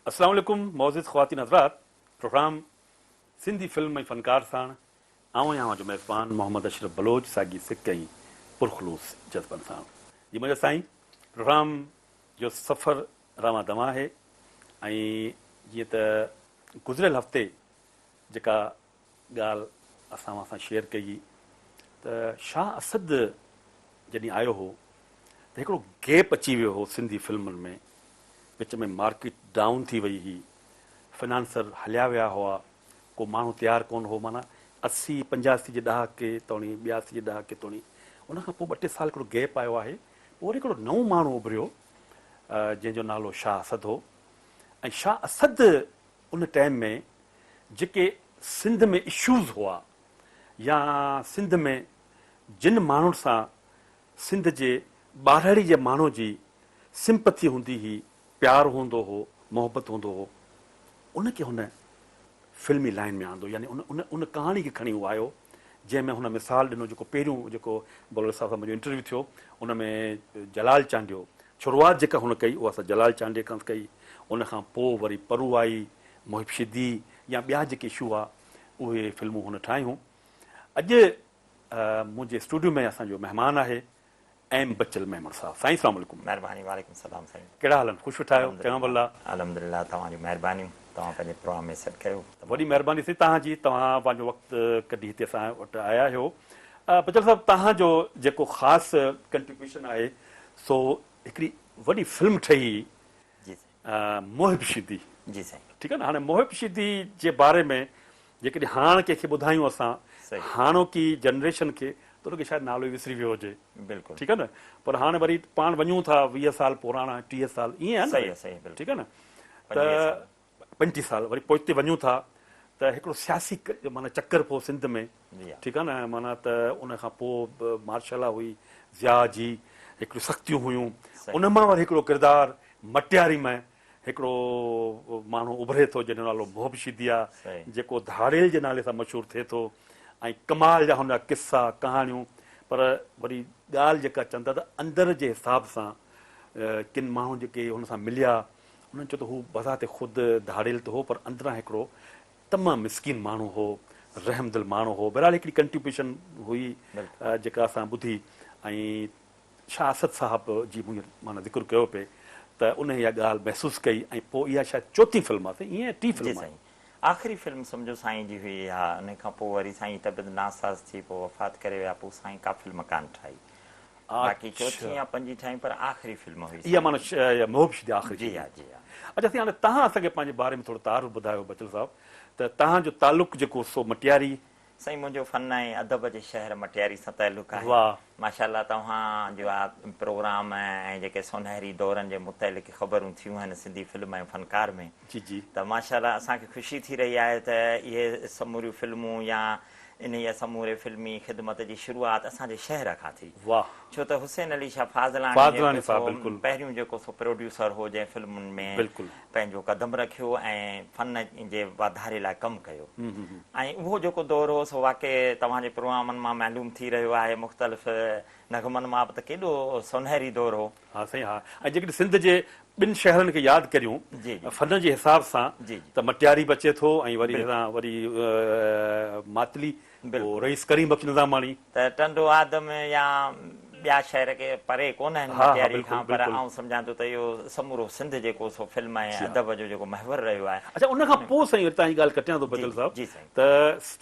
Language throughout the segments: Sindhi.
اسلام عليڪم معزز خواتين حضرات پروگرام سنڌي فلم ۽ فنڪار ساڻ آئون آهيان اوهان جو ميزبان محمد اشرف بلوچ ساڳي سڪ ۽ پرخلوص جذبن ساڻ جي منهنجا سائين پروگرام جو سفر روان دوان آهي ۽ جيئن ته گذريل هفتي جيڪا ڳالهه اسان اوهان سان شيئر ڪئي ته شاهه اسد جڏهن آيو هو ته هڪڙو گيپ اچي ويو هو سنڌي فلمن ۾ وچ ۾ مارڪيٽ ڊائون ٿي وئي هئي فنانسر هليا ويا هئا ڪو ماڻهو تيار ڪونه هو معنيٰ 80 85 جي ڏهاڪي توڻي 82 جي ڏهاڪي توڻي ان کان پوء ٻه ٽي سال هڪڙو گيپ آيو آهي پوء وري هڪڙو نئون ماڻهو اڀريو جنهن جو نالو شاهه اسد هو ۽ شاهه اسد ان ٽائيم ۾ جيڪي سنڌ ۾ اشوز هئا يا سنڌ ۾ جن ماڻهن سان سنڌ جي ٻاهرڙي جي ماڻهو جي سمپٿي هوندي هئي، پيار هوندو هو، محبت هوندو هو، ان کي هن فلمي لائين ۾ آندو يعني ان ان ان ڪهاڻي کي کڻي هو آيو جنهن ۾ هن مثال ڏنو جيڪو پهريون جيڪو بلوچ صاحب سان منهنجو انٽرويو ٿيو ان ۾ جلال چانڊيو شروعات جيڪا هن ڪئي اها اسان جلال چانڊيي کان ڪئي ان کان پوء وري پرو آئي محب شيدي يا ٻيا جيڪي اشو هئا اهي فلمون هن ٺاهيون. اڄ منهنجي اسٽوڊيو ۾ اسان جو مهمان آهي ايم بچل ميمڻ صاحب. سائين اسلام عليڪم. مهرباني وعليڪم السلام سائين. ڪهڙا حال آهن خوش ويٺا آهيو چڱا ڀلا. الحمدلله توهان جون مهربانيون توهان پنهنجي پروگرام ۾ سڏ ڪيو. وڏي مهرباني سائين توهان جي توهان پنهنجو وقت ڪڍي هتي اسان وٽ آيا آهيو. بچل صاحب توهان جو جيڪو خاص ڪنٽريبيوشن آهي سو هڪڙي وڏي فلم ٺهي جي سائين. محب شيدي. جي سائين. ٺيڪ آهي نه هاڻي محب شيدي جي باري ۾ جيڪڏهن هاڻ ڪنهن کي ٻڌايون اسان هاڻوڪي جنريشن کي ته ان کي شايد نالو ئي وسري ويو هجي. بلڪل. ٺيڪ آهي نه پر هاڻي وري پاڻ وڃون ٿا 20 سال پراڻا 30 سال ائين آهي نه. صحيح صحيح بلڪل. ٺيڪ آهي نه ته 35 سال وري پوئتي وڃون ٿا ته هڪڙو سياسي معنيٰ چڪر پيو سنڌ ۾ ٺيڪ آهي نه معنيٰ ته ان کان پوء مارشل لا هئي ضياء جي هڪڙيون سختيون هيون ان مان وري هڪڙو ڪردار مٽياري ۾ هڪڙو ماڻهو اڀري ٿو جنهن جو نالو محب شيدي آهي جيڪو ڌاڙيل جي نالي سان مشهور ٿئي ٿو ۽ ڪمال جا هن جا قصا ڪهاڻيون پر وري ڳالهه جيڪا چون ٿا ته اندر جي حساب سان ڪن ماڻهو جيڪي هن سان مليا انهن چيو ته هو بذات خود ڌاڙيل ته هو پر اندران هڪڙو تمام مسڪين ماڻهو هو، رحم دل ماڻهو هو. بهرحال هڪڙي ڪنٽريبيوشن هئي جيڪا اسان ٻڌي ۽ شاهه اسد صاحب جي مون معنيٰ ذڪر ڪيو پئي ته ان اها ڳالهه محسوس ڪئي ۽ پوء اها شايد چوٿين فلم آهي سائين ائين ٽين جي فلم آهي. سائين آخري فلم سمجهو سائين جي هئي اها ان کان پوء وري سائين جي طبيعت ناساز ٿي پوء وفات ڪري ويا پوء سائين ڪا فلم ڪانه ٺاهي. باقي چوٿين يا پنجين ٺاهي پر آخري فلم هئي اها معنيٰ محب شيدي آخري جي ها جي ها. اڇا سائين هاڻي توهان اسان کي پنهنجي باري ۾ ٿورو تعارف ٻڌايو بچل صاحب ته توهان جو تعلق جيڪو سو مٽياري. سائين منهنجو فن ۽ ادب جي شهر مٽياري سان تعلق آهي. واھ. ماشاءالله توهان جو آ پروگرام ۽ جيڪي سونهري دورن جي متعلق خبرون ٿيون آهن سنڌي فلم ۽ فنڪار ۾ جي جي. ته ماشاءالله اسان کي خوشي ٿي رهي آهي ته اهي سموريون فلمون يا انهيء سموري فلمي خدمت جي شروعات اسان جي شهر کان ٿي. واھ. ڇو ته حسين علي شاهه فاضلاڻي فاضلاڻي جيڪو صاحب سو بلڪل. پهريون جيڪو سو پروڊيوسر هو جنهن فلمن ۾ بلڪل. پنهنجو قدم رکيو ۽ فن جي واڌاري لاء ڪم ڪيو ۽ اهو جيڪو دور هو سو واقعي توهان جي پروگرامن مان معلوم ٿي رهيو آهي مختلف نغمن مان به ته ڪيڏو سونهري دور هو. ها سائين ها ۽ جيڪڏهن سنڌ جي ٻن شهرن کي ياد ڪريون جي جي فن جي حساب سان جي جي ته مٽياري به اچي ٿو ۽ وري بلڪل هيڏانهن وري ماتلي پوء بلڪل رئيس ڪريم بخش نظاماڻي. ته ٽنڊو آدم يا ٻيا شهر ڪي پري ڪونه آهن ها ها مٽياري بلڪل کان پر بلڪل آئون سمجهان ٿو ته اهو سمورو سنڌ جيڪو سو فلم ۽ جي ها. ادب جو جيڪو محور رهيو آهي اڇا ان کان پوء سائين وري تان جي ڳالهه ڪٽيان ٿو جي بچل جي صاحب جي سائين. ته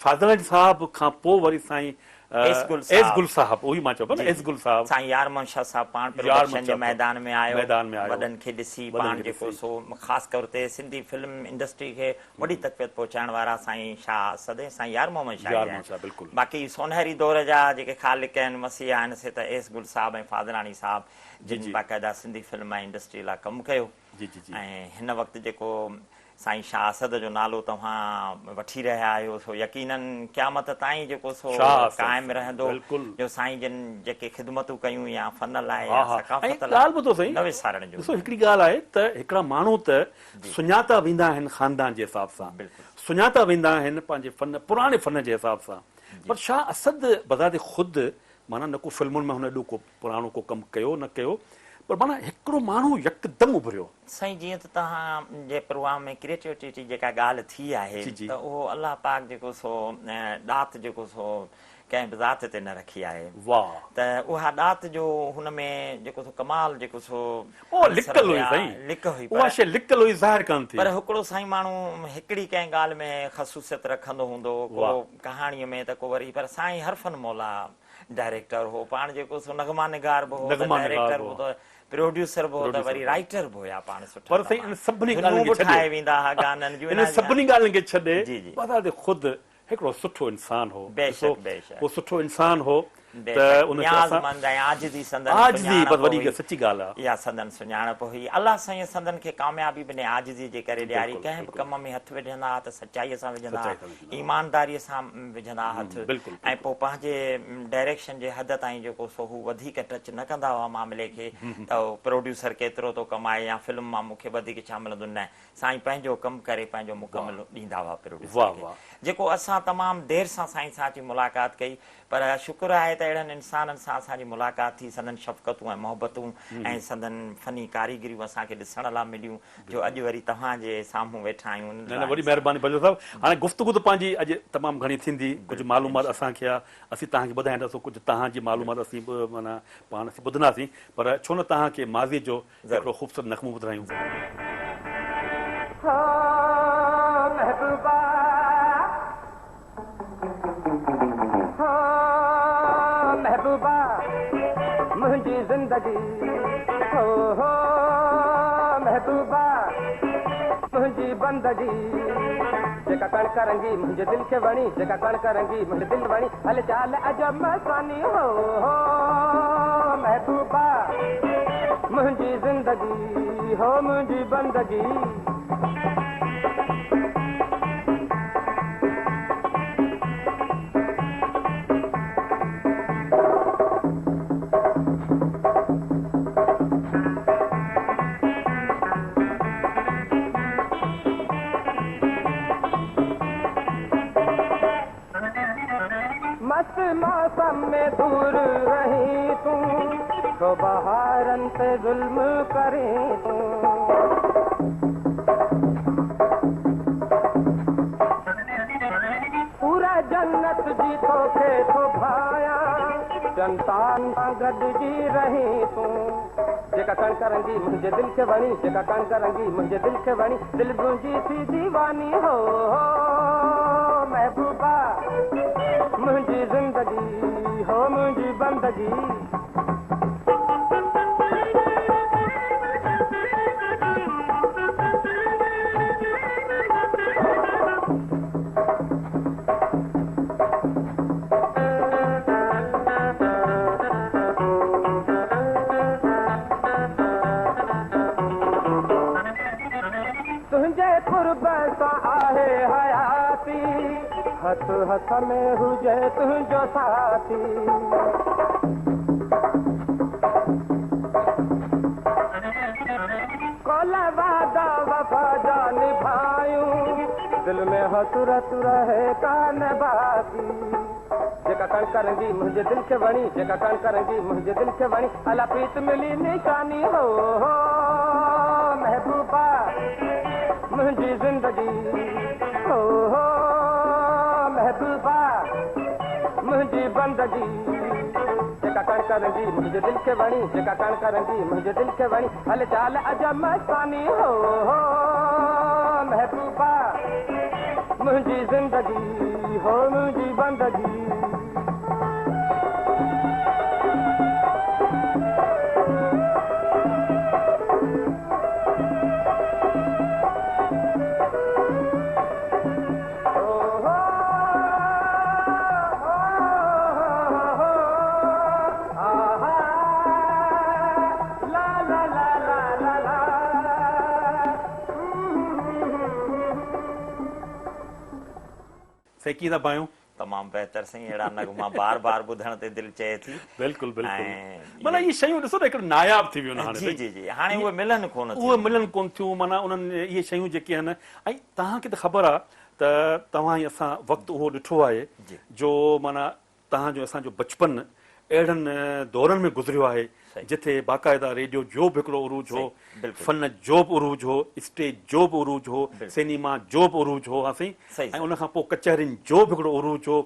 فاضلاڻي صاحب کان پوء وري سائين ايس گل ايس صاحب گل صاحب اهو ئي مان چيو پيو نه جي ايس جي گل صاحب سائين يار محمد شاهه صاحب پاڻ يار پروڊڪشن محمد جي شاهه صاحب ميدان ۾ آيو ميدان ۾ آيو وڏن کي ڏسي وڏن پاڻ کي جيڪو ڏسي سو خاص طور تي سنڌي فلم انڊسٽري کي وڏي تقويت پهچائڻ وارا سائين شاهه اسد ۽ سائين يار محمد شاهه يار ئي محمد شاهه آهن بلڪل. باقي سونهري دور جا جيڪي خالق آهن مسيحا آهن سي ته ايس گل صاحب ۽ فاضلاڻي صاحب جي جن جي باقاعده سنڌي فلم ۽ انڊسٽري لاء ڪم ڪيو جي جي جي. ۽ هن وقت جيڪو سائين شاهه اسد جو نالو توهان وٺي رهيا آهيو سو يقينن قيامت تائين جيڪو سو شاهه اسد قائم رهندو بلڪل. جو سائين جن جيڪي خدمتون ڪيون يا فن لاء ها يا ها ۽ ثقافت لاء ڳالهه ٻڌو سائين نه وسارڻ ڏسو جوڳيون هڪڙي ڳالهه آهي ته هڪڙا ماڻهو ته جي سڃاتا ويندا آهن خاندان جي حساب سان بلڪل سڃاتا ويندا آهن پنهنجي فن پراڻي فن جي حساب سان جي پر شاهه اسد بذات خود معنيٰ نه ڪو فلمن ۾ هن ايڏو ڪو پراڻو ڪو ڪم ڪيو نه ڪيو پر معنيٰ هڪڙو ماڻهو يڪدم اڀريو. سائين جيئن ته توهان جي پروگرام ۾ ڪريٽيوٽي جي جيڪا ڳالهه ٿي آهي ته اهو الله پاڪ جيڪو سو ڏات جيڪو سو ڪنهن به ذات تي نه رکي آهي ته اها ڏات جو هن ۾ جيڪو سو ڪمال جيڪو سو اها لڪل هئي سائين لڪ هئي اها شيء لڪل هئي ظاهر ڪانه ٿي. پر هڪڙو سائين ماڻهو هڪڙي ڪنهن ڳالهه ۾ خصوصيت رکندو هوندو ڪو ڪهاڻيء ۾ ته ڪو وري پر سائين حرفن مولا ڊائريڪٽر هو پاڻ جيڪو سو نغمه نگار به هو ته ڊائريڪٽر به ته پروڊيوسر به هو ته وري رائيٽر به هيا پاڻ سٺا پر سائين ان سڀني ڳالهين کي ڇڏي ٺاهي ويندا ها گانن جون ان سڀني ڳالهين کي ڇڏي بذات خود هڪڙو سٺو انسان هو بيشڪ بيشڪ هو سٺو انسان هو ته ان کي اسان نيازمند ۽ عاجزي سندن عاجزي بس وڏي سچي ڳالهه آ اها سندن سڃاڻپ هئي الله سائين سندن کي ڪاميابي به انهي عاجزي جي ڪري ڏياري ڪنهن به ڪم ۾ هٿ وجهندا ها ته سچائي سان وجهندا ها ايمانداري سان وجهندا ها هٿ ۽ پوء پنهنجي ڊائريڪشن جي حد تائين جيڪو سو هو وڌيڪ ٽچ نه ڪندا هئا معاملي کي ته پروڊيوسر ڪيترو ٿو ڪمائي يا فلم مان مون کي وڌيڪ ڇا ملندو نه سائين پنهنجو ڪم ڪري پنهنجو مڪمل ڏيندا هئا پروڊيوسر کي جيڪو اسان تمام دير سان سائين سان اچي ملاقات ڪئي پر شڪر آهي ته اهڙن انسانن سان اسان جي ملاقات ٿي سندن شفقتون ۽ محبتون ۽ سندن فني ڪاريگريون اسان کي ڏسڻ لا مليون جو اڄ وري توهان جي سامهون ويٺا آهيون نه نه وڏي مهرباني بجو صاحب هاڻي گفتگو ته پنهنجي اڄ تمام گهڻي ٿيندي ڪجهه معلومات اسان کي آ اسين توهان کي ٻڌائينداسون ڪجهه توهان جي معلومات اسين به معنيٰ پاڻ اسين ٻڌنداسين پر ڇو نه توهان کي ماضي جو هڪڙو خوبصورت نغمو ٻڌرايون. هو محبوبا هو محبوبا منهنجي زندگي هو هو محبوبا منهنجي بندگي جيڪا ڪڻڪ رنگي منهنجي دل کي وڻي جيڪا ڪڻڪ رنگي منهنجي دل وڻي هل چال عجب مستاني هو هو محبوبا منهنجي زندگي هو منهنجي بندگي. مست موسم ۾ دور رهين تون، ڇو بهارن تي ظلم ڪرين تون. حور جنت جي توکي ٿو ڀانيان، جنتان سان گڏجي رهين تون. جيڪا ڪڻڪ رنگي منهنجي دل کي وڻي، جيڪا ڪڻڪ رنگي منهنجي دل کي وڻي، دل منهنجي ٿي ديواني هو هو محبوبا منهنجي زندگي هو منهنجي بندگي. تنهنجي قرب سان آهي حياتي، هٿ هٿ ۾ هجي تنهنجو ساٿي. قول وعدا وفا جا نڀايون، دل ۾ حسرت رهي ڪانه باقي. جيڪا ڪڻڪ رنگي منهنجي دل کي وڻي، جيڪا ڪڻڪ رنگي منهنجي دل کي وڻي، الا پريت ملي نشاني هو هو محبوبا منهنجي زندگي هو هو محبوبا منهنجي بندگي. جيڪا ڪڻڪ رنگي منهنجي دل کي وڻي، جيڪا ڪڻڪ رنگي منهنجي دل کي وڻي، هل چال عجب مستاني هو هو محبوبا منهنجي زندگي هو منهنجي بندگي. سائين ڪيئن ٿا ڀانيو؟ تمام بهتر سائين اهڙا نغما بار بار ٻڌڻ تي دل چئي ٿي. بلڪل بلڪل معنيٰ اهي شيون ڏسو نه هڪڙو ناياب ٿي ويون آهن هاڻي جي جي جي هاڻي اهي ملن ڪونه ٿيون اهي ملن ڪونه ٿيون معنيٰ انهن اهي شيون جيڪي آهن ۽ توهان کي ته خبر آهي ته توهان ۽ اسان وقت اهو ڏٺو آهي جو معنيٰ توهان جو اسان جو بچپن اهڙن دورن ۾ گذريو آهي. جتي باقاعده ريڊيو جو به هڪڙو عروج هو، فن جو به عروج هو، اسٽيج جو به عروج هو، سئنيما جو به عروج هو ها سائين ۽ ان کان پوء ڪچهرين جو به هڪڙو عروج هو.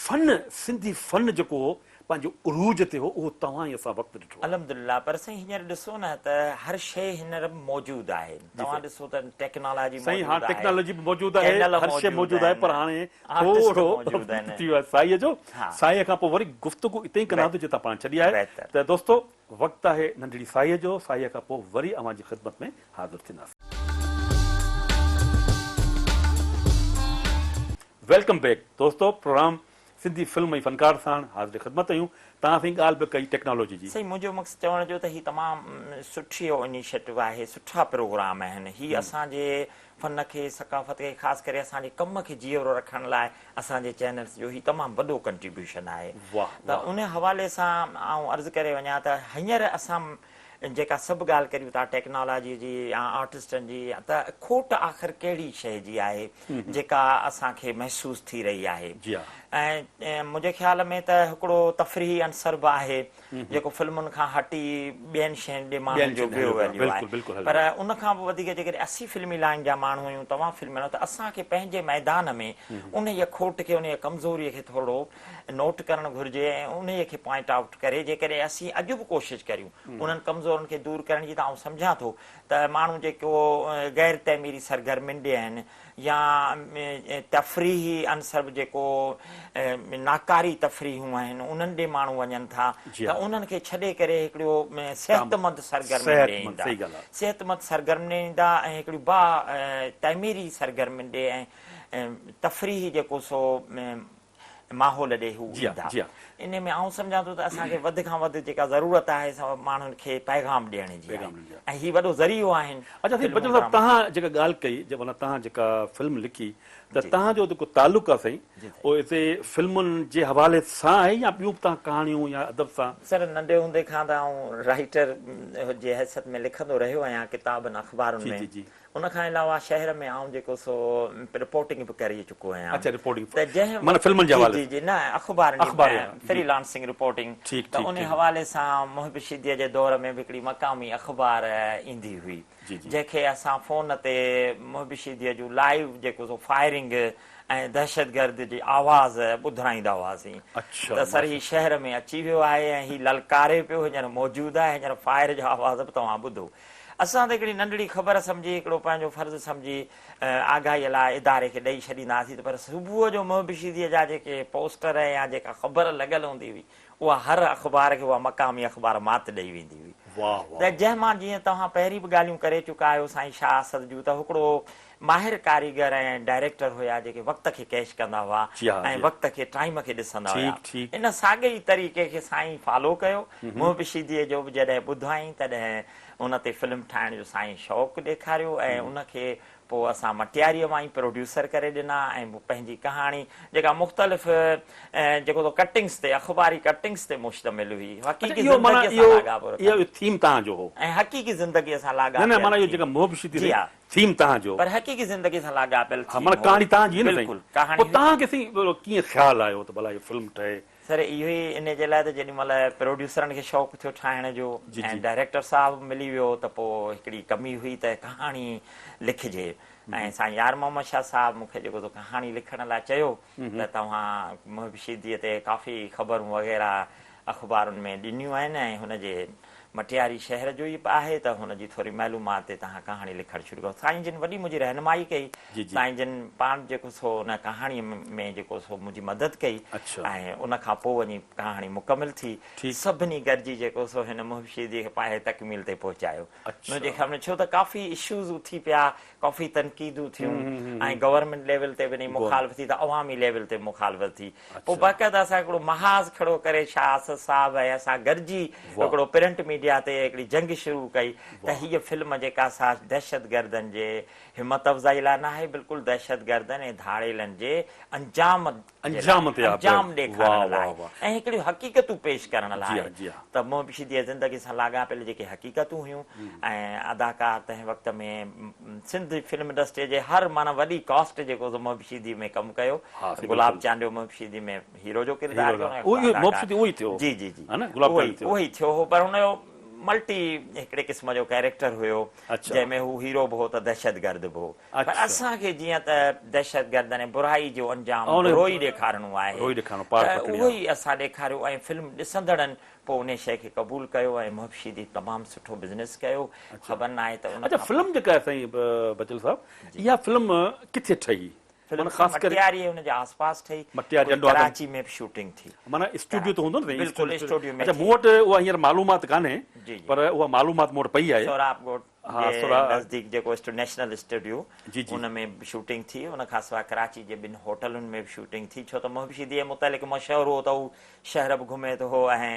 فن سنڌي فن جيڪو هو پنهنجي عروج تي هو اهو توهان ۽ اسان وقت ڏٺو آهي. الحمدلله پر سائين هينئر ڏسو نه ته هر شيء هينئر موجود آهي توهان ڏسو ته ٽيڪنالاجي سائين هاڻ ٽيڪنالاجي به موجود آهي هر شيء موجود آهي پر هاڻي ٿورو وقت ٿي ويو آهي سائيء جو سائيء کان پوء وري گفتگو اتي ئي ڪنداسين جتان پاڻ ڇڏي آهي ته دوستو وقت آهي ننڍڙي سائيء جو سائيء کان پوء وري اوهان جي خدمت ۾ حاضر ٿينداسين. Welcome back دوستو پروگرام سنڌي فلم ۽ فنڪار ساڻ حاضر خدمت آهيون توهان سائين ڳالهه به ڪئي ٽيڪنالاجي جي. سائين منهنجو مقصد چوڻ جو ته هي تمام سٺي انيشيٽو آهي سٺا پروگرام آهن هي اسان جي فن کي ثقافت کي خاص ڪري اسان جي ڪم کي جيئرو رکڻ لاء اسان جي چينلز جو هي تمام وڏو ڪنٽريبيوشن آهي ته ان حوالي سان آئون عرض ڪري وڃان ته هينئر اسان جيڪا سڀ ڳالهه ڪريون ٿا ٽيڪنالاجي جي يا آرٽسٽن جي ته کوٽ آخر ڪهڙي شيء جي آهي جيڪا اسان کي محسوس ٿي رهي آهي ۽ منهنجي خيال ۾ ته هڪڙو تفريحي عنصر به آهي جيڪو فلمن کان هٽي ٻين شين ڏي ماڻهن جو ويو هليو آهي پر ان کان به وڌيڪ جيڪڏهن اسين فلمي لائين جا ماڻهو آهيون توهان فلمي لائين ته اسان کي پنهنجي ميدان ۾ انهيء کوٽ کي انهيء ڪمزوريء کي ٿورڙو نوٽ ڪرڻ گهرجي ۽ انهيء کي پوائنٽ آئوٽ ڪري جيڪڏهن اسين اڄ به ڪوشش ڪريون انهن ڪمزورن کي دور ڪرڻ جي ته آئون سمجهان ٿو ته ماڻهو جيڪو غير تعميري سرگرمين ڏي آهن يا تفريحي عنصر به جيڪو ناڪاري تفريحون آهن انهن ڏي ماڻهو وڃن ٿا ته انهن کي ڇڏي ڪري هڪڙو صحتمند سرگرمين ڏي ايندا صحتمند سرگرمين ڏي ايندا ۽ هڪڙيون با تعميري سرگرمين ڏي ۽ تفريحي جيڪو سو ماحول ڏي هو ايندا. انهي ۾ آئون سمجهان ٿو ته اسان کي وڌ کان وڌ جيڪا ضرورت آهي سا ماڻهن کي پيغام ڏيڻ جي آهي ۽ هي وڏو ذريعو آهن. اڇا سائين بچل صاحب توهان جيڪا ڳالهه ڪئي جي معنيٰ توهان جيڪا فلم لکي ته توهان جو جيڪو تعلق آهي سائين اهو هتي فلمن جي حوالي سان آهي يا ٻيون به توهان ڪهاڻيون يا ادب سان. سر ننڍي هوندي کان ته آئون رائيٽر جي حيثيت ۾ لکندو رهيو آهيان ڪتابن اخبارن ۾ ان کان علاوه شهر ۾ آئون جيڪو سو رپورٽنگ به ڪري چڪو آهيان اچا رپورٽنگ ته جنهن معنيٰ فلمن جي حوالي جي جي نه اخبارن جي فري لانسنگ رپورٽنگ ته ان حوالي سان محب شيديء جي دور ۾ به هڪڙي مقامي اخبار ايندي هئي جنهن کي اسان فون تي محب شيديء جون لائيو جيڪو سو فائرنگ ۽ دهشتگرد جي آواز ٻڌرائيندا هئاسين ته سر هي شهر ۾ اچي ويو آهي ۽ هي للڪاري پيو هينئر موجود آهي هينئر فائر جو آواز به توهان ٻڌو اسان ته هڪڙي ننڍڙي خبر سمجهي، هڪڙو پنهنجو فرض سمجهي آگاهيء لاء اداري کي ڏئي ڇڏيندا هئاسين ته پر صبح جو منهن بشيديء جا جيڪي پوسٽر يا جيڪا خبر لڳل هوندي هئي، اها هر اخبار کي اها مقامي اخبار مات ڏئي ويندي هئي. ته جنهن مان جيئن توهان پهرين به ڳالهيون ڪري چڪا آهيو سائين شاهه اسد جون ته هڪڙو ماهر ڪاريگر ۽ ڊائريڪٽر هيا جيڪي وقت کي ڪيش ڪندا هئا ۽ وقت کي ٽائيم کي ڏسندا هيا. ان ساڳئي ئي طريقي کي سائين فالو ڪيو. منهن بشيديء جو به جڏهن ٻڌائين تڏهن ان تي فلم ٺاهڻ جو سائين شوق ڏيکاريو ۽ ان کي پوء اسان مٽياريء مان ئي پروڊيوسر ڪري ڏنا ۽ پنهنجي ڪهاڻي جيڪا مختلف جيڪو تو ڪٽنگس تي اخباري ڪٽنگس تي مشتمل هئي حقيقي زندگيء سان لاڳاپو رکندڙ اهو ٿيم توهان جو هو ۽ حقيقي زندگيء سان لاڳاپيل نه نه معنيٰ اهو جيڪا محب شيدي جي ها ٿيم توهان جو پر حقيقي زندگيء سان لاڳاپيل ٿيم هو معنيٰ ڪهاڻي توهان جي هئي نه سائين بلڪل ڪهاڻي پوء توهان کي سائين ڪيئن خيال آيو ته ڀلا هي فلم ٺهي سر اهو ئي انهي جي لاء ته جيڏي مهل پروڊيوسرن کي شوق ٿيو ٺاهڻ جو ۽ ڊائريڪٽر صاحب به ملي ويو ته پوء هڪڙي ڪمي هئي ته ڪهاڻي لکجي ۽ سائين يار محمد شاهه صاحب مون کي جيڪو سو ڪهاڻي لکڻ لاء چيو ته توهان محب شيديء تي ڪافي خبرون وغيره اخبارن ۾ ڏنيون آهن ۽ هن جي مٽياري شهر جو ئي به آهي ته هن جي ٿوري معلومات تي توهان ڪهاڻي لکڻ شروع ڪيو. سائين جن وڏي منهنجي رهنمائي ڪئي. سائين جن پاڻ جيڪو سو ان ڪهاڻيء ۾ جيڪو سو منهنجي مدد ڪئي ۽ ان کان پوء وڃي ڪهاڻي مڪمل ٿي. سڀني گڏجي جيڪو سو هن محب شيديء کي پايهء تڪميل تي پهچايو. منهنجي خيال ۾ ڇو ته ڪافي اشوز اٿي پيا، ڪافي تنقيدون ٿيون ۽ گورنمينٽ ليول تي به انهي مخالفت ٿي ته عوامي ليول تي به مخالفت ٿي. پوء باقاعده اسان هڪڙو محاذ کڙو ڪري شاهه اسد صاحب ۽ اسان گڏجي هڪڙو پرنٽ ميڊيا. ميڊيا تي هڪڙي جنگ شروع ڪئي ته هيء فلم جيڪا سا دهشتگردن جي همت افزائي لاء ناهي بلڪل دهشتگردن ۽ ڌاڙيلن جي انجام جي لاء انجام ڏيکارڻ لاء ۽ هڪڙيون حقيقتون پيش ڪرڻ لاء ته محب شيديء جي زندگي سان لاڳاپيل جيڪي حقيقتون هيون ۽ اداڪار تنهن وقت ۾ سنڌ فلم انڊسٽريء جي هر معنيٰ وڏي ڪاسٽ جيڪو سو محب شيدي ۾ ڪم ڪيو گلاب چانڊيو محب شيدي ۾ هيرو جو ڪردار ڪيو جي جي جي اهو ئي ٿيو هو پر هن جو ملٽي هڪڙي قسم جو ڪيريڪٽر هيو جنهن ۾ هو هيرو به هو ته دهشتگرد به هو پر اسان کي جيئن ته دهشتگردن ۽ برائي جو انجام برو ئي ڏيکارڻو آهي ته اهو ئي اسان ڏيکاريو ۽ فلم ڏسندڙن پوء انهي شيء کي قبول ڪيو ۽ محب شيدي تمام سٺو بزنس ڪيو خبر ناهي ته ان اڇا فلم جيڪا آهي سائين بچل صاحب اها فلم ڪٿي ٺهي؟ فلم مٽياري ۽ ان جي آس پاس ٺهي ڪراچي ۾ به شوٽنگ ٿي. معنيٰ اسٽوڊيو ته هوندو نه سائين بلڪل اسٽوڊيو ۾ اڇا مون وٽ اها هينئر معلومات ڪانهي پر اها معلومات مون وٽ پئي آهي. سهراب ڳوٺ جي نزديڪ جيڪو نيشنل اسٽوڊيو ان ۾ به شوٽنگ ٿي ان کان سواء ڪراچي جي ٻن هوٽلن ۾ به شوٽنگ ٿي ڇو ته محب شيدي متعلق مشهور هو ته هو شهر به گهمي ٿو ۽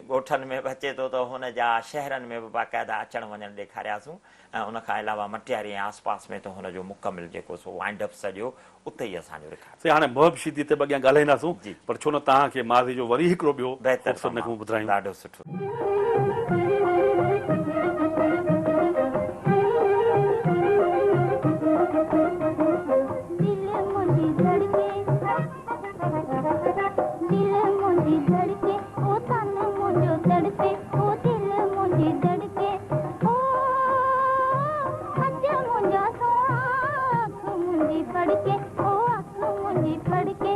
ڳوٺن ۾ به اچي ٿو ته هن جا شهرن ۾ به باقاعده اچڻ وڃڻ ڏيکارياسون ۽ ان کان علاوه مٽياري ۽ آس پاس ۾ ته هن جو مڪمل جيڪو سو وائنڊ اپ سڄو اتي ئي اسان جو رڪارڊ. سائين هاڻي محب شيدي تي به اڳيان ڳالهائينداسون پر ڇو نه توهان کي ماضي جو وري هڪڙو ٻيو بهتر خوبصورت نغمو تمام ٻڌرايون. ڏاڍو سٺو. دل منهنجي ڌڙڪي دل منهنجي ڌڙڪي او تن منهنجو تڙپي او دل منهنجي ڌڙڪي او اچ منهنجا سهڻا اک منهنجي ڦڙڪي او اک منهنجي ڦڙڪي.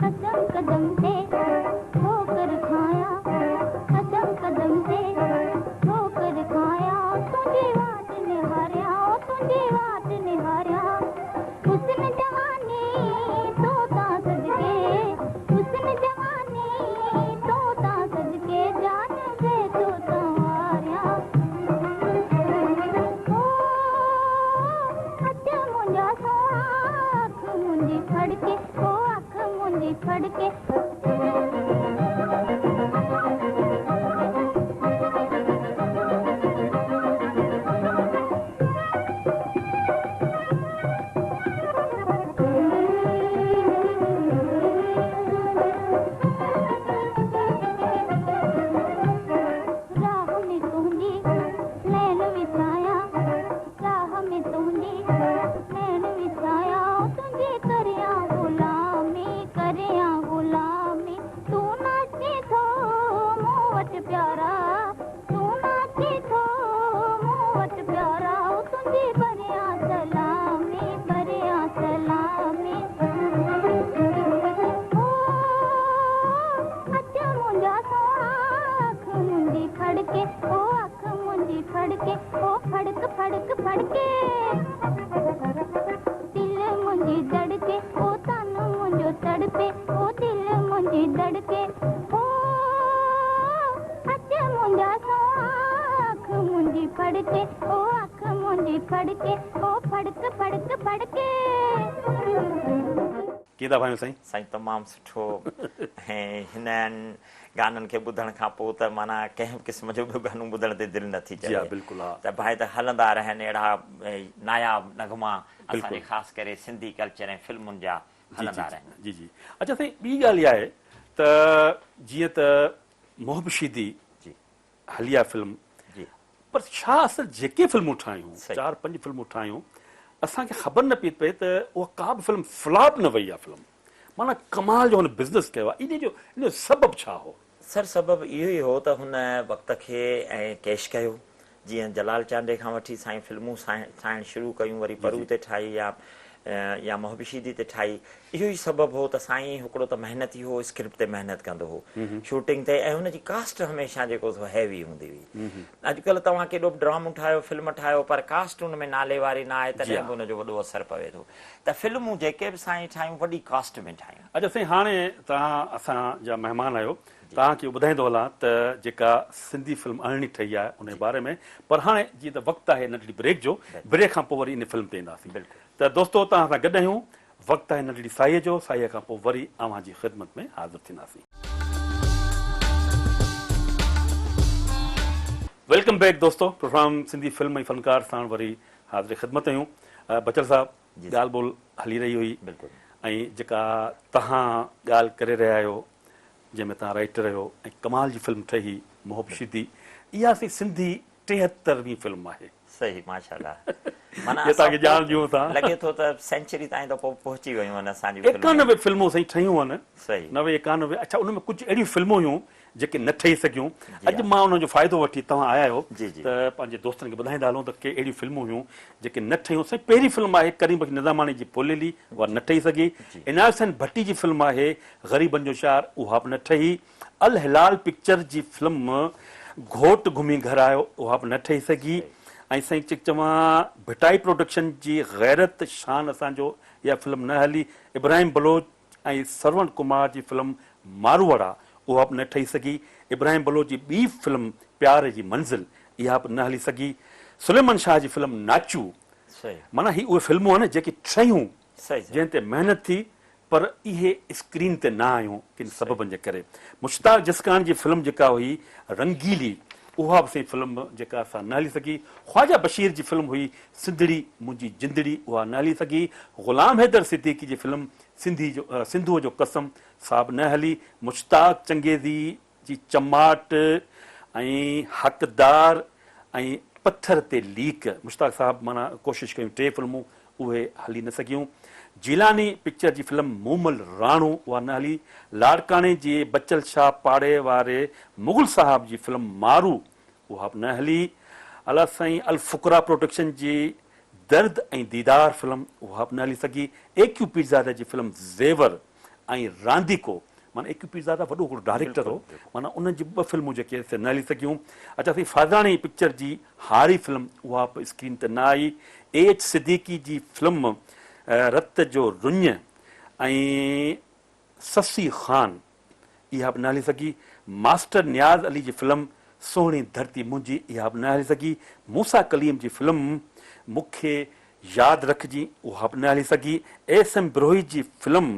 قدم قدم تي ٺوڪر کايان قدم قدم تي ٺوڪر کايان تنهنجي واٽ نهاريان او تنهنجي واٽ نهاريان حسن جواني تو تان صدقي حسن جواني تو تان صدقي جان the تو تان واريان او اچ منهنجا سهڻا اک منهنجي ڦڙڪي او اک منهنجي ڦڙڪي. راهه ۾ تنهنجي نيڻ وڇايان راهه ۾ تنهنجي نيڻ وڇايان تنهنجي ڪريان غلامي ڪريان غلامي تون ناچين ٿو مون وٽ پيارا تون ناچين ٿو مون وٽ پيارا تنهنجي ڀريان سلامي ڀريان سلامي او اچ منهنجا سهڻا اک منهنجي ڦڙڪي او اک منهنجي ڦڙڪي او ڦڙڪ ڦڙڪ ڦڙڪي دل منهنجي دڙڪي او تن منهنجو تڙپي او دل منهنجي دڙڪي او اچ منهنجا سهڻا اک منهنجي ڦڙڪي او اک منهنجي ڦڙڪي او ڦڙڪ ڦڙڪ ڦڙڪي. ڪيئن ٿا ڀانيو سائين. سائين تمام سٺو ۽ هنن گانن کي ٻڌڻ کان پوء ته معنيٰ ڪنهن به قسم جو ٻيو گانو ٻڌڻ تي دل نه ٿي جي ها چوي بلڪل ها. ته ڀائي ته هلندا رهن اهڙا ناياب نغما اسان جي بلڪل. خاص ڪري سنڌي ڪلچر ۽ فلمن جا جي جي هلندا جي رهن. جي جي اڇا سائين ٻي ڳالهه اها آهي ته جيئن ته محب شيدي جي. هلي آ فلم جي. پر ڇا اصل جيڪي فلمون ٺاهيون صحيح. چار پنج فلمون ٺاهيون اسان کي خبر نه پئي پئي ته اها ڪا به فلم فلاپ نه وئي آ فلم معنيٰ ڪمال جو هن بزنس ڪيو آ انهي جو ان جو سبب ڇا هو؟ سر سبب اهو ئي هو ته هن وقت کي ائين ڪيش ڪيو جيئن جلال چانڊيي کان وٺي سائين فلمون ٺاهڻ شروع ڪيون وري جي پرو جي. تي ٺاهي يا يا محب شيدي تي ٺاهي. اهو ئي سبب هو ته سائين هڪڙو ته محنتي هو، اسڪرپٽ تي محنت ڪندو هو، شوٽنگ تي ۽ هن جي ڪاسٽ هميشه جيڪو سو هيوي هوندي هئي. اڄڪلهه توهان ڪيڏو به ڊرامو ٺاهيو، فلم ٺاهيو پر ڪاسٽ ان ۾ نالي واري نه آهي تڏهن به ان جو وڏو اثر پوي ٿو ته فلمون جيڪي به سائين ٺاهيون وڏي ڪاسٽ ۾ ٺاهيون. اچا سائين هاڻي توهان اسان جا مهمان آهيو توهان کي اهو ٻڌائيندو هلان ته جيڪا سنڌي فلم اڻڻي ٺهي آهي ان جي باري ۾ پر هاڻي جيئن ته وقت آهي ننڍڙي بريڪ جو بريڪ کان پوء وري ان فلم تي اينداسين ته دوستو توهان سان گڏ آهيون وقت آهي ننڍڙي ساهيء جو ساهيء کان پوء وري اوهان جي خدمت ۾ حاضر ٿينداسين. Welcome back دوستو پروگرام سنڌي فلم ۽ فنڪار ساڻ وري حاضر خدمت آهيون بچل صاحب ڳالهه ٻولهه هلي رهي هئي ۽ جيڪا توهان ڳالهه ڪري رهيا آهيو جنهن ۾ توهان رائيٽر آهيو ۽ ڪمال جي فلم ٺهي محب شيدي اها سائين سنڌي 73 وين فلم آهي. صحيح ماشاءالله معنيٰ جي توهان کي اسان ڄاڻ ڏيون ٿا. لڳي ٿو ته سينچري تائين ته پوء پهچي ويون آهن اسان جون فلمون. 91 فلمون سائين ٺهيون آهن. صحيح. 90 91 اڇا ان ۾ ڪجهه اهڙيون فلمون هيون جيڪي نه ٺهي سگهيون. جي اڄ ها. مان ان جو فائدو وٺي توهان آيا آهيو جي جي. ته پنهنجي دوستن کي ٻڌائيندا هلون ته ڪي اهڙيون فلمون هيون جيڪي نه ٺهيون. سائين پهرين فلم آهي ڪريم بخش نظاماڻي جي ڦليلي اها نه ٺهي سگهي. جي. عنايت حسين ڀٽي جي فلم آهي غريبن جو شهر اها به نه ٺهي. الهلال پڪچر جي فلم گهوٽ گهمي گهر آيو اها به نه ٺهي سگهي ۽ سائين چڪ چوان ڀٽائي پروڊڪشن جي غيرت شان اسان جو اها فلم نه هلي. ابراهيم بلوچ ۽ سروڻ ڪمار جي فلم ماروئڙا اها به نه ٺهي سگهي. ابراهيم بلوچ جي ٻي فلم پيار جي منزل اها به نه هلي سگهي. سليمان شاهه جي فلم ناچو معنيٰ هي اهي فلمون آهن جيڪي ٺهيون جنهن تي محنت ٿي پر اهي اسڪرين تي نه آيون ڪن سببن جي ڪري. مشتاق جسڪاڻي جي فلم جيڪا هئي رنگيلي اها به سائين فلم جيڪا سا نه هلي سگهي. خواجه بشير جي فلم هئي سنڌڙي منهنجي جندڙي اها نه هلي سگهي. غلام حيدر صديقي جي فلم سنڌي جو سنڌوء جو قسم سا به نه هلي. مشتاق چنگيزي جي چماٽ ۽ حقدار ۽ پٿر تي ليڪ مشتاق صاحب معنيٰ ڪوشش ڪيون ٽي فلمون اهي هلي نه سگهيون. جيلاني پڪچر جي فلم مومل راڻو اها نه هلي. لاڙڪاڻي جي بچل شاهه پاڙي واري مغل صاحب جي فلم مارو اها به نه هلي. الله سائين الفقراء پروڊڪشن جي درد ۽ ديدار فلم اها به نه هلي سگهي. اي ڪيو پيرزاده جي فلم زيور ۽ رانديڪو معنيٰ اي ڪيو پيرزاده وڏو هڪڙو ڊائريڪٽر هو معنيٰ ان جون ٻه فلمون جيڪي سي نه هلي سگهيون. اچا سائين فاضلاڻي پڪچر جي هاري فلم اها به اسڪرين تي نه آئي. اي ايڇ صديقي جي فلم رت جو رڃ ۽ سسي خان اها به نه هلي سگهي. ماسٽر نياز علي جي فلم سهڻي ڌرتي منهنجي اها به نه هلي سگهي. موسيٰ ڪليم جي فلم مون کي ياد رکجين اها به نه هلي سگهي. ايس ايم بروهي جي فلم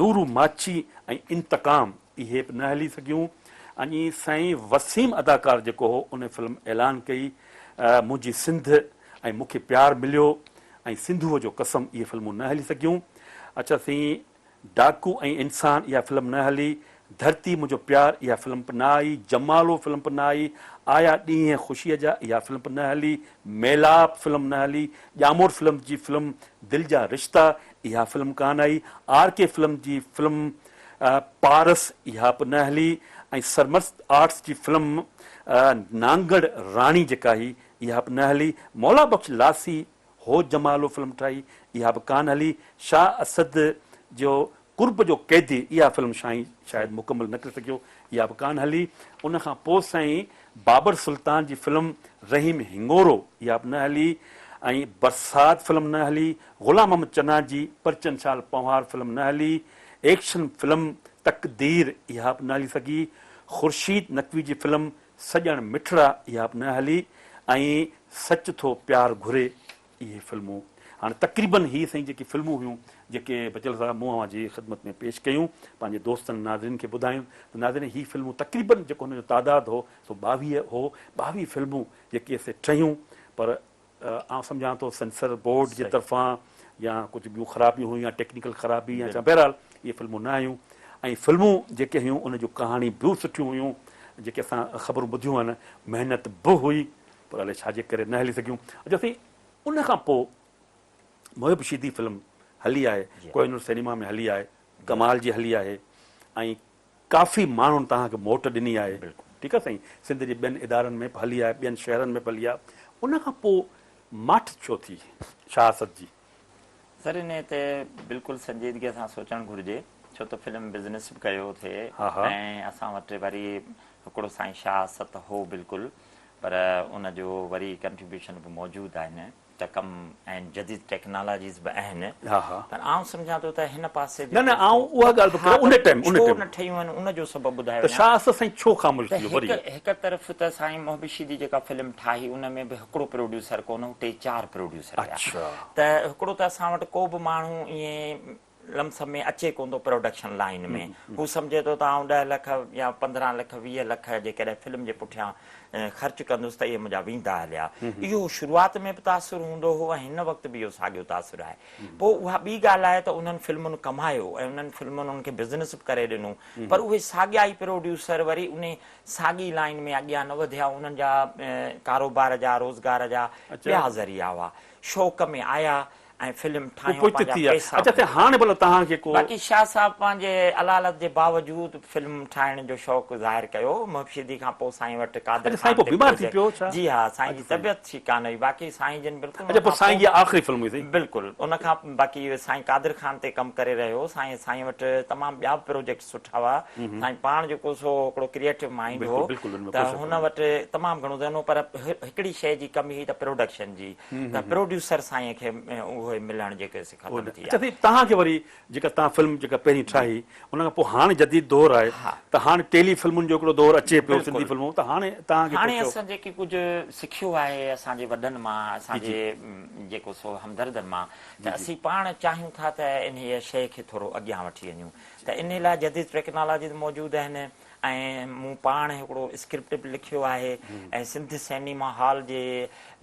نورو ماڇي ۽ انتقام اهي به نه هلي سگهيون. ۽ سائين وسيم اداڪار جيڪو هو ان فلم اعلان ڪئي منهنجي سنڌ ۽ مون کي پيار مليو ۽ سنڌوء جو قسم اهي فلمون نه هلي سگهيون. اڇا سائين ڊاڪو ۽ انسان اها فلم نه هلي، ڌرتي منهنجو پيار اها فلم به نه آئي، جمالو فلم به نه آئي، آيا ڏينهن خوشيء جا اها فلم به نه هلي، ميلاپ فلم نه هلي، ڄاموٽ فلم جي فلم دل جا رشتا اها فلم ڪانه آئي، آر ڪي فلم جي فلم پارس اها به نه هلي ۽ سرمست آرٽس جي فلم نانگڙ راڻي جيڪا هئي اها به نه هلي، مولا بخش لاسي هو جمالو فلم ٺاهي اها به ڪانه هلي، شاهه اسد جو قرب جو قيدي اها فلم شاهين شايد مڪمل نه ڪري سگهيو اها به ڪانه هلي، ان کان پوء سائين بابر سلطان جي فلم رحيم هڱورو اها به نه هلي ۽ برسات فلم نه هلي، غلام محمد چنا جي پرچن شال پنهوار فلم نه هلي، ايڪشن فلم تقدير اها به نه هلي سگهي، خورشيد نقوي جي فلم سڄڻ مٺڙا اها به نه هلي ۽ سچ ٿو پيار گهري اهي فلمون هاڻي تقريبن هي سائين جيڪي فلمون هيون جيڪي بچل صاحب مون اوهان جي خدمت ۾ پيش ڪيون پنهنجي دوستن ناظرين کي ٻڌايون ته ناظرين هي فلمون تقريبن جيڪو هن جو تعداد هو سو 22 هو 22 فلمون جيڪي سي ٺهيون پر آئون سمجهان ٿو سينسر بورڊ جي طرفان يا ڪجهه ٻيون خرابيون هيون يا ٽيڪنيڪل خرابي يا ڇا بهرحال اهي فلمون نه آيون ۽ فلمون جيڪي هيون ان جون ڪهاڻي به سٺيون هيون جيڪي اسان خبرون ٻڌيون آهن محنت به هئي پر الائي ڇا جي ڪري نه هلي سگهيون اچا سائين ان کان پوء محب شيدي فلم هلي آهي ڪوهنور سئنيما ۾ هلي آهي ڪمال جي هلي آهي ۽ ڪافي ماڻهن توهان کي موٽ ڏني آهي ٺيڪ آهي سائين سنڌ جي ٻين ادارن ۾ به هلي آهي ٻين شهرن ۾ به هلي آهي ان کان پوء ماٺ ڇو ٿي شاهه اسد جي. سر انهي تي بلڪل سنجيدگي سان سوچڻ گهرجي ڇو ته فلم بزنس به ڪيو ٿئي ۽ اسان وٽ وري هڪڙو سائين شاهه ست هو بلڪل پر ان جو وري ڪنٽريبيوشن به موجود آهن ته ڪم ۽ جديد ٽيڪنالاجيز به آهن پر آئون سمجهان ٿو ته هن پاسي نه نه آئون اها ڳالهه به ڪريان ان ٽائيم ان ڇو نه ٺهيون آهن ان جو سبب ٻڌايو ته شاهه اسد سائين ڇو خاموش ٿي ويو وري هڪ طرف ته سائين محب شيدي جيڪا فلم ٺاهي ان ۾ به هڪڙو پروڊيوسر ڪونه هو ٽي چار پروڊيوسر هيا ته هڪڙو ته اسان وٽ ڪو به ماڻهو ائين لمس ۾ اچي ڪونه ٿو پروڊڪشن لائين ۾ هو سمجهي ٿو ته آئون ڏهه لک يا 15 لک 20 لک جيڪڏهن فلم جي پٺيان خرچ ڪندس ته اهي منهنجا ويندا هليا. اهو شروعات ۾ به تاثر هوندو هو ۽ هن وقت به اهو ساڳيو تاثر آهي. پوء اها ٻي ڳالهه آهي ته انهن فلمن ڪمايو ۽ انهن فلمن انهن کي بزنس به ڪري ڏنو پر اهي ساڳيا ئي پروڊيوسر وري انهي ساڳي لائين ۾ اڳيان نه وڌيا انهن جا ڪاروبار جا روزگار جا ٻيا ذريعا هئا. شوق ۾ آيا ۽ فلم ٺاهيون پوئتي پنهنجا ٿي ويا. پئسا اڇا به ته هاڻي ڀلا توهان کي ڪو. باقي شاهه صاحب پنهنجي علالت جي باوجود فلم ٺاهڻ جو شوق ظاهر ڪيو. محب شيدي کان پوء سائين وٽ قادر اڇا سائين خان پوء تي بيمار ٿي پروجيڪٽ پيو ڇا؟ جي ها سائين اڇا جي سائين. طبيعت ٺيڪ ڪانه هئي باقي سائين جن بلڪل ان اڇا پوء کان سائين پوء جي آخري فلم هئي سائين. بلڪل ان کان باقي سائين قادر خان تي ڪم ڪري رهيو سائين سائين وٽ تمام ٻيا به پروجيڪٽ سٺا هئا سائين پاڻ جيڪو سو هڪڙو ڪريئيٽو مائينڊ هو بلڪل بلڪل ان ۾ ته ڪو شڪ هن ڪونهي. وٽ تمام گهڻو ذهن هو پر هڪڙي شيء جي ڪمي هئي ته پروڊڪشن جي ته پروڊيوسر سائين کي اهي ملڻ جيڪي سي ختم ٿي اڇا ويا. سائين توهان کي وري جيڪا توهان فلم جيڪا پهرين ٺاهي ان کان پوء هاڻ جديد دور آهي ته هاڻ ٽيلي فلمن جو هڪڙو دور اچي پيو سنڌي فلمون ته هاڻي توهان کي هاڻي اسان جيڪي ڪجهه سکيو آهي اسان جي وڏن مان اسان جي جيڪو سو همدردن مان ته اسين پاڻ چاهيون ٿا ته انهيء شيء کي ٿورو اڳيان وٺي وڃون ته انهي لاء جديد ٽيڪنالاجيز موجود آهن ۽ مون پاڻ هڪڙو اسڪرپٽ به لکيو آهي ۽ سنڌ سئنيما هال جي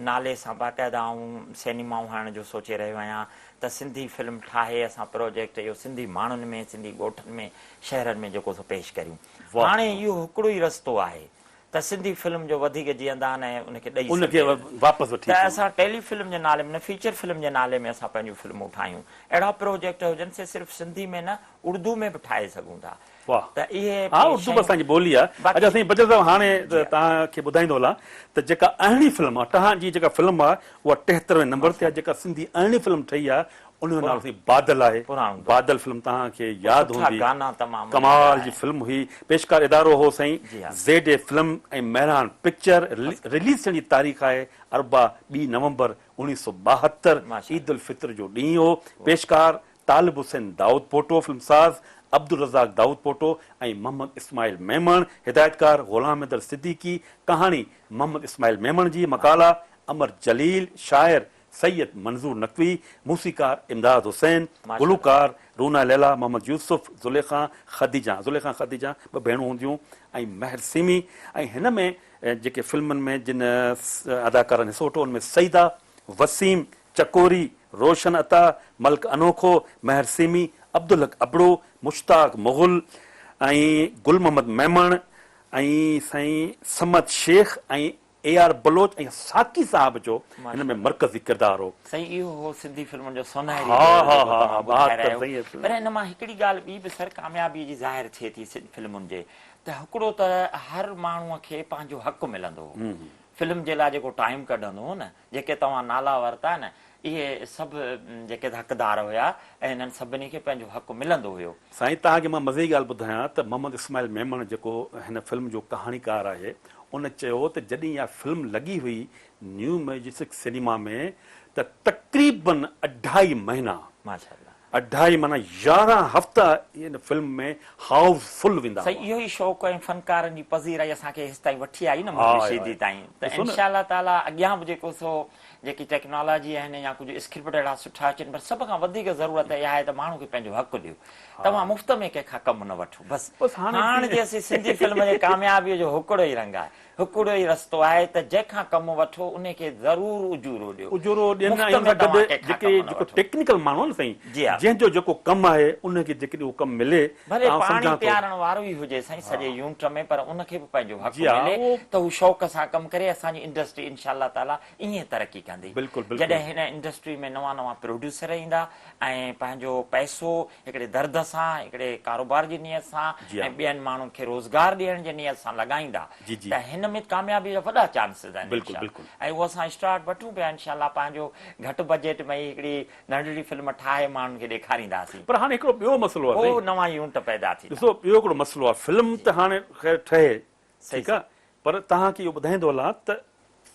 نالي سان باقاعده آئون سئنيمائون هڻڻ جو سوچي رهيو آهيان ته سنڌي فلم ٺاهي اسان پروجيڪٽ اهو سنڌي ماڻهن ۾ سنڌي ڳوٺن ۾ شهرن ۾ جيڪو سو پيش ڪريون هاڻي اهو هڪڙو ئي رستو آهي ته سنڌي فلم جو وڌيڪ جيئندان ۽ ان کي ڏئي ان کي واپس وٺي ته اسان ٽيلي فلم جي نالي ۾ نه فيچر فلم جي نالي ۾ اسان پنهنجون فلمون ٺاهيون اهڙا پروجيڪٽ هجن سي صرف سنڌي ۾ نه اردو ۾ به ٺاهي سگهون ٿا واه ته اهي ها اردو به اسان جي ٻولي آ. اچا سائين بچل صاحب هاڻي توهان کي ٻڌائيندو هلان ته جيڪا اهڻي فلم آ ٽهان جي جيڪا فلم آ اها ٽيهتر وين نمبر تي آ جيڪا سنڌي اهڻي فلم ٺهي آ ان جو نالو سائين بادل آهي بادل فلم توهان کي ياد هوندي ڪمال جي فلم هئي پيشڪار ادارو هو سائين Z A film ۽ Mehran picture release ٿيڻ جي تاريخ آهي اربع ٻي نومبر 1972 عيد الفطر جو ڏينهن هو پيشڪار طالب حسين دائود پوٽو، فلمساز عبدالرزاق دائود پوٽو ۽ محمد اسماعيل ميمڻ، هدايتڪار غلام حيدر صديقي، ڪهاڻي محمد اسماعيل ميمڻ جي، مقالا امر جليل، شاعر سيد منظور نقوي، موسيقار امداد حسين، گلوڪار رونا ليليٰ، محمد يوسف، زليخا، خديجه، زليخا خديجه ٻه ڀيڻون هونديون ۽ مهر سيمي ۽ هن ۾ جيڪي فلمن ۾ جن اداڪارن حصو ورتو ان ۾ سعيده وسيم، چڪوري، روشن عطا، ملڪ انوکو، مهر سيمي، عبدالحق ابڙو، مشتاق مغل ۽ گل محمد ميمڻ ۽ سائين صمد شيخ ۽ اي آر بلوچ ۽ ساقي صاحب جو هن ۾ مرڪزي ڪردار هو. سائين اهو هو سنڌي فلمن جو سونهري دور جيڪو توهان ٻڌائي رهيا آهيو پر ان مان هڪڙي ڳالهه ٻي به سر ڪاميابي جي ظاهر ٿئي ٿي فلمن جي ته هڪڙو ته هر ماڻهو کي پنهنجو حق ملندو هو فلم جي لاء جيڪو ٽائيم ڪڍندو هو نه جيڪي توهان نالا ورتا نه اهي سڀ جيڪي حقدار هيا ۽ انهن سڀني کي پنهنجو حق ملندو هيو. سائين توهان کي مان مزي جي ڳالهه ٻڌايان ته محمد اسماعيل ميمڻ جيڪو هن فلم جو ڪهاڻيڪار آهي ان چيو ته جڏهن اها فلم لڳي هئي نيو ميجسڪ سئنيما ۾ ته تقريبن اڍائي مهينا ماشاءالله. اڍائي معنيٰ 11 هفتا ان فلم ۾ هائوس فل ويندا هئا. سائين اهو ئي شوق ۽ فنڪارن جي پذيرائي اسان کي هيستائين وٺي آئي نه منهنجي شيدي تائين ته انشاء الله تعاليٰ اڳيان به جيڪو سو جيڪي ٽيڪنالاجي آهن يا ڪجهه اسڪرپٽ اهڙا سٺا اچن پر سڀ کان وڌيڪ ضرورت اها آهي ته ماڻهو کي پنهنجو حق ڏيو توهان مفت ۾ ڪنهن کان ڪم نه وٺو بس هاڻ جي اسين سنڌي فلم جي ڪاميابي جو هڪڙو ئي رنگ آهي هڪڙو ئي رستو آهي ته جنهن کان ڪم وٺو انهي کي ضرور اجورو ڏيو. اجورو ڏين مفت ۽ ان ۾ سان گڏ توهان ڪنهن کان جيڪي ڪم نه جيڪو وٺو. ٽيڪنيڪل ماڻهو آهن نه سائين جي ها. جنهن جو جيڪو ڪم آهي ان کي جيڪڏهن اهو ڪم ملي ته ڀلي آئون پاڻي سمجهان ٿو. پيارڻ وارو ئي هجي سائين سڄي يونٽ ۾ پر ان کي به پنهنجو حق جي ها ملي اهو ته هو شوق سان ڪم ڪري اسان جي انڊسٽري انشاء الله تعالي ائين ترقي ڪندي بلڪل بلڪل. جڏهن هن انڊسٽري ۾ نوان نوان پروڊيوسر ايندا ۽ پنهنجو پئسو هڪڙي درد سان هڪڙي ڪاروبار جي نيت سان جي ها. ۽ ٻين ماڻهن کي روزگار ڏيڻ جي نيت سان لڳائيندا جي جي. ته هن ۾ ڪاميابي جا وڏا چانسز آهن بلڪل انشاء بلڪل. الله ۽ اهو اسان اسٽارٽ وٺون پيا انشاء الله پنهنجو گهٽ بجيٽ ۾ ئي هڪڙي ننڍڙي فلم ٺاهي ماڻهن کي ڏيکارينداسين. پر هاڻي هڪڙو ٻيو مسئلو آهي پوء سائين. نوان يونٽ پيدا ٿيندا. ڏسو ٻيو هڪڙو مسئلو آهي فلم ته هاڻي خير ٺهي ٺيڪ آهي پر توهان کي اهو ٻڌائيندو هلان ته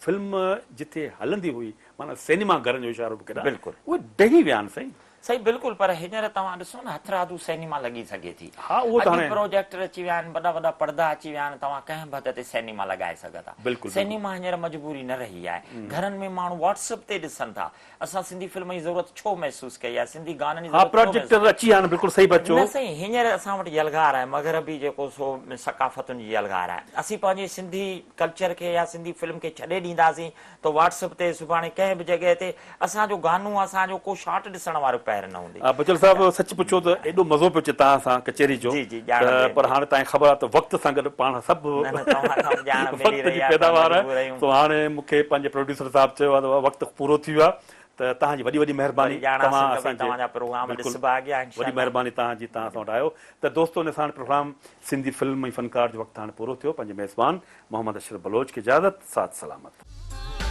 فلم جتي هلندي هئي معنيٰ سئنيما گهرن جو اشارو به ڪڍان بلڪل. اهي ڊهي ويا آهن سائين. سائين بلڪل پر هينئر توهان ڏسو نه هٿرادو سئنيما لڳي سگهي ٿي. ها اهو ته اڄ هاڻي. پروجيڪٽر اچي ويا آهن وڏا وڏا پڙدا اچي ويا آهن توهان ڪنهن به هنڌ تي سئنيما لڳائي سگهو ٿا. بلڪل بلڪل. سئنيما هينئر مجبوري نه رهي آهي. گهرن ۾ ماڻهو واٽس اپ تي ڏسن ٿا. اسان سنڌي فلم جي ضرورت ڇو محسوس ڪئي آهي سنڌي گانن جي ها ضرورت ڇو محسوس پراجيڪٽر اچي ويا آهن بلڪل صحيح پيا چئو. نه سائين هينئر اسان وٽ يلغار آهي مغربي جيڪو سو ثقافتن جي يلغار آهي اسين پنهنجي سنڌي ڪلچر کي يا سنڌي فلم کي ڇڏي ڏينداسين ته واٽس اپ تي سڀاڻي ڪنهن به جڳهه تي اسان جو گانو اسان جو ڪو شاٽ ڏسڻ وارو پهر نه هوندي. بچل صاحب سچ پڇو ته ايڏو مزو پيو اچي توهان سان ڪچهري جو جي جي ڄاڻ ته ملي پر هاڻي توهان کي خبر آهي ته وقت سان گڏ پاڻ سڀ نه نه توهان کان به ڄاڻ ملي وقت جي رهي آهي اسان پيداوار مجبور آهيون. سو هاڻي مون کي پنهنجي پروڊيوسر صاحب چيو آهي ته وقت پورو ٿي ويو آهي ته توهان جي وڏي وڏي مهرباني وري ڄاڻ توهان حاصل ڪبي اسان جي توهان جا پروگرام بلڪل ڏسبا اڳيان انشاء وڏي الله. مهرباني توهان جي توهان اسان وٽ آيو ته دوستو ان ساڻ پروگرام سنڌي فلم ۽ فنڪار جو وقت هاڻي پورو ٿيو پنهنجي ميزبان محمد اشرف بلوچ کي اجازت ساٿ سلامت.